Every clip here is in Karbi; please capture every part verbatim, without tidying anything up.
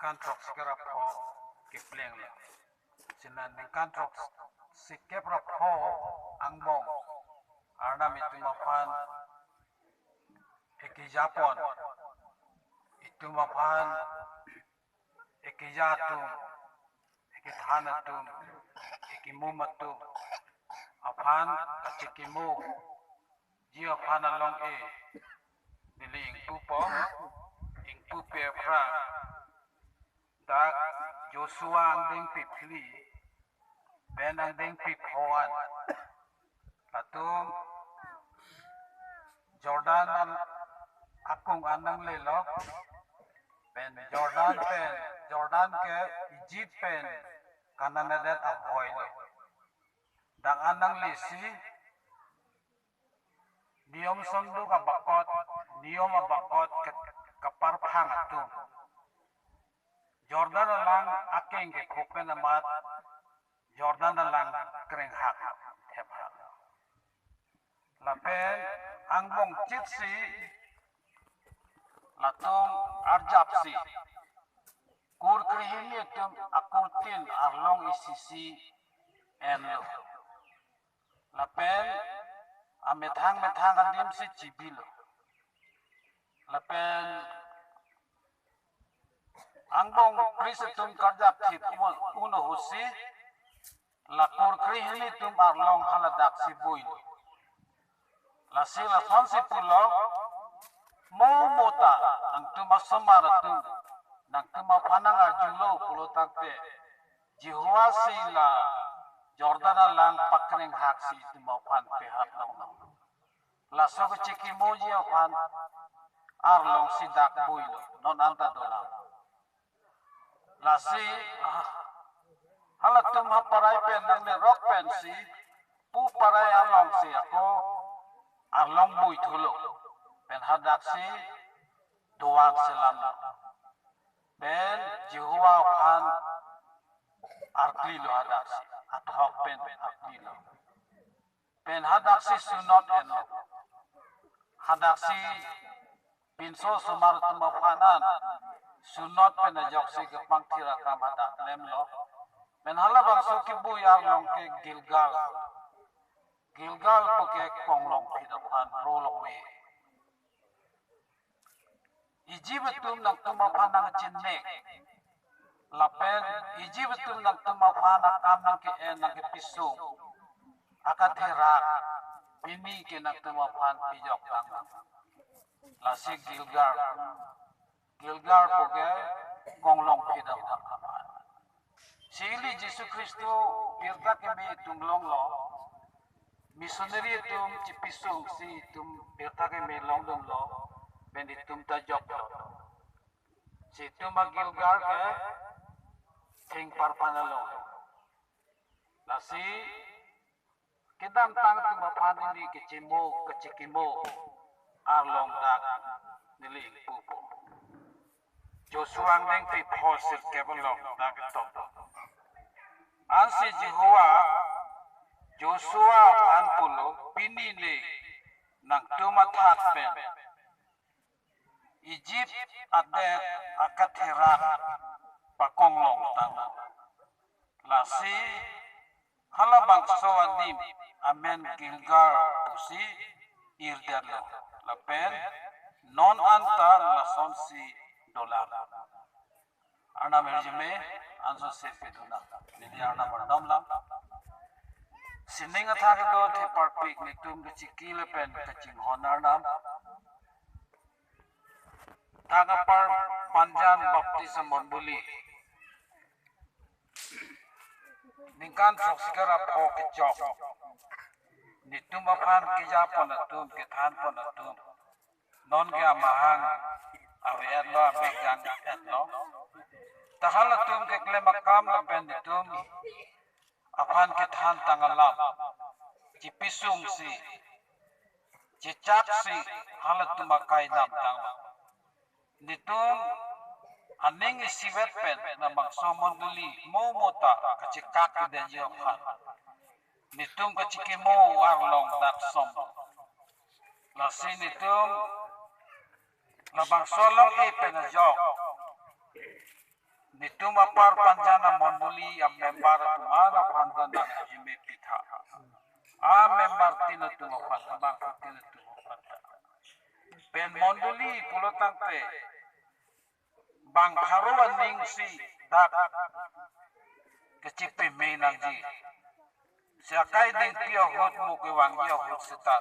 ningkan throksikep ra pho kepleng lo. Lasi la ningkan throksikep ra pho angbong Arnam itum aphan ekejapon, itum aphan ekeja atum, ekethan atum, ekemum atum aphan kachekimoji aphan along ke neli ingpupo, ingpupe aphrang dak Joshua angdengpi phli pen angdengpi pho an, latum Jordan an akung an nanglelo, pen Jordan pen, Jordan ke Egypt pen Canaan adet avoi lo. Dak an nanglesi niyom sonduk abakot, niyom abakot ke kaparphang atum Jordan alang akeng kepho pen amat Jordan alang krenghak, thephak. Lapen angbong chitsi latum arjapsi kurkre hini atum akurtin arlong isisi enlo. Lapen amethang methang adimsi chibilo. Lapen angbong kris atum karjap thip un, un ahutsi la kurkre hini atum arlong haladaksi builo. Lasi lasonsi pulo, mo mo ta nangtum asomar atum nangtum aphan nangarjulo pulo tangte, Jehovah si la Jordan alang pakrenghak si itum aphan pehat longlo. Laso kachekimoji aphan arlong si dak builo, non anta dolang. Lasi, ah, halatum haparai pen nanglerok pensi, pu parai alongsi ako arlong buithulo. Pen hadaksi doan selam. Pen Jehovah aphan arklilo hadaksi, athok pen arklilo. Pen hadaksi sunot enlo. Hadaksi pinso osomar atum aphan an sunot pen ajoksi kepangthir akam hadak lemlo. Pen halabangso kebui arlong ke Gilgal. Gilgal pu ke konglongphit aphan role ave. Egypt atum nangtum aphan nangchinmek, lapen Egypt atum nangtum aphan akam nangke-en nangkepesung akatherak pini ke nangtum aphan pejok tang. Lasi Gilgal, Gilgal pu ke konglongphit aphan. Si ili Jisu Khristo birta keme itum longlo, missionary atum chepesungsi itum birta keme longdunlo, pen itum ta joklo. Si itum a-Gilgal ke thengparpan along. Lasi kedamtang atum aphan ili kachemo, kachekimo arlong dak neli ingpupo. Joshua angdengpi pho sirkep along dak ketok. Ansi Jehovah Joshua aphan pulo, pini le nangtum athak pen Egypt adet akatherak pakonglong tang. Lasi halabangso adim amen Gilgal pusi irdetlo. Lapen non anta lasonsi dolang. Arnam hirjume, anso sepi duna. Neli Arnam arnam lam. Sining athak kedo theparpik netum kachiki lapen kachinghon Arnam. Tangapar Panjan Baptist Mondoli. Ningkan throksikep ra pho kechok. Netum aphan kejapon atum, kethanpon atum. Non ke amahang ave-etlo, abekjang-etlo. Ta halatum keklem akam lapen netum aphan kethan tang alam chepesungsi, chechaksi halatum akai damtang. Netum aning isivet pen labangso mondoli mo mo ta kachekak kedetji aphan netum kachekimo arlong dak som. Lasi netum labangso along-e pen ajok Netum apar panjan amondoli amember atum an aphan ta nanghirjume pitha. Amember tin atum aphan, abangphutin atum aphan ta. Pen mondoli pulo tangte bang pharo aning si dak kachipeme nangji. Si akai dengpi ahut mo kevangji ahut seta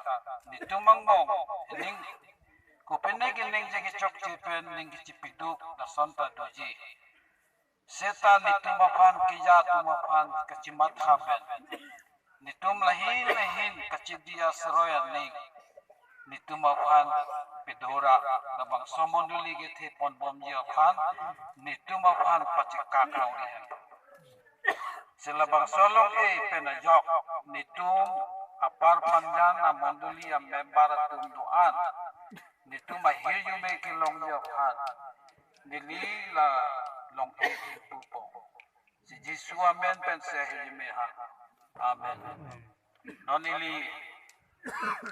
netum angbong ning kopine keningje kechokche pen ning kachipiduk lason ta doji. Seta netum aphan keja atum aphan kachimatha pen netum lahin lahin kachidi asroi aning netum aphan pedora, labangso mondoli kethe ponbomji aphan netum aphan pachekak auri. Si labangso along-e pen ajok netum apar panjan amondoli amember atum do-an netum ahirjume kelongji aphan neli la long-e ingpu pong. Si Jisu amen pen si ahirjume ha. Amen. Non neli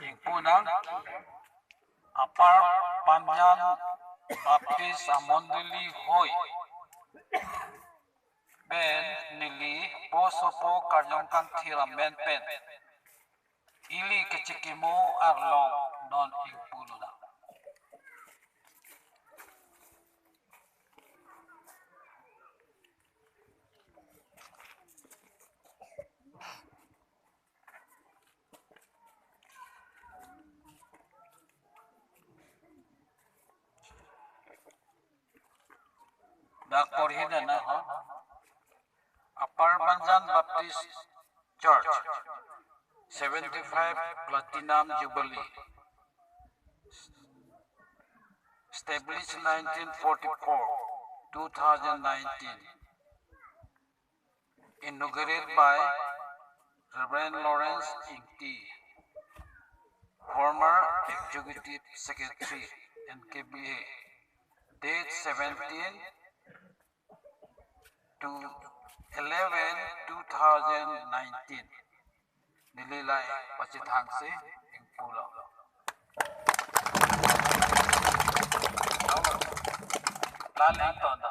ingpu nang apar panjan Baptist amondoli hoi pen neli posopo karjong kangthir amen pen ili kachikimo arlong non ingpu lonang. Dak porhi nang ho. Apar Panjan Baptist Church, seventy-five Platinum Jubilee, established nineteen forty-four, two thousand nineteen. Inaugurated by Reverend Lawrence Ingti, former Executive Secretary, N K B A, date seventeen to eleven two thousand nineteen. Neli la pachethang si ingpu lo. Lale ton.